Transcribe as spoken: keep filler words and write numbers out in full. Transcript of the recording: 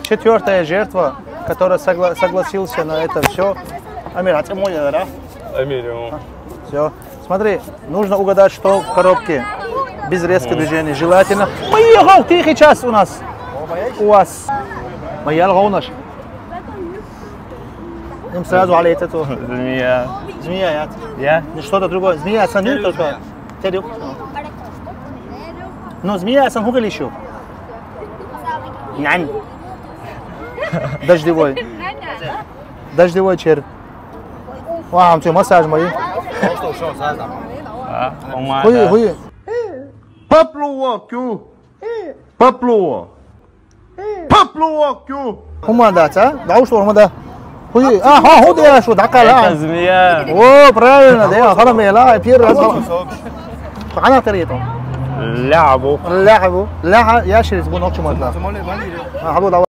Четвёртая жертва, которая согла- согласился на это все. Амир, а ты мой, да? Амир, все. Смотри, нужно угадать, что в коробке. Без резких движений. Желательно. Мои тихий час у нас. У вас. Моя лгонаш. Им сразу алейтету. Змея. Змея, я. Я? Ну что-то другое. Змея, сами только. Терюк. Но змея, сан хугали еще. Нянь. Дождевой. Дождевой червь. Вау, что, массаж мои. А, Хуи, хуи. Паплуо кю. Паплуо. Паплуо кю. Хума да, ца? Да уж, хума да. Хуи. А, ха, ху да, что, да, кала. Это змея. О, правильно, да, хала мела, первый раз. Она таритон. Лябу. Лябу. Ляха, я через бу ночь мадла. А, хабу да.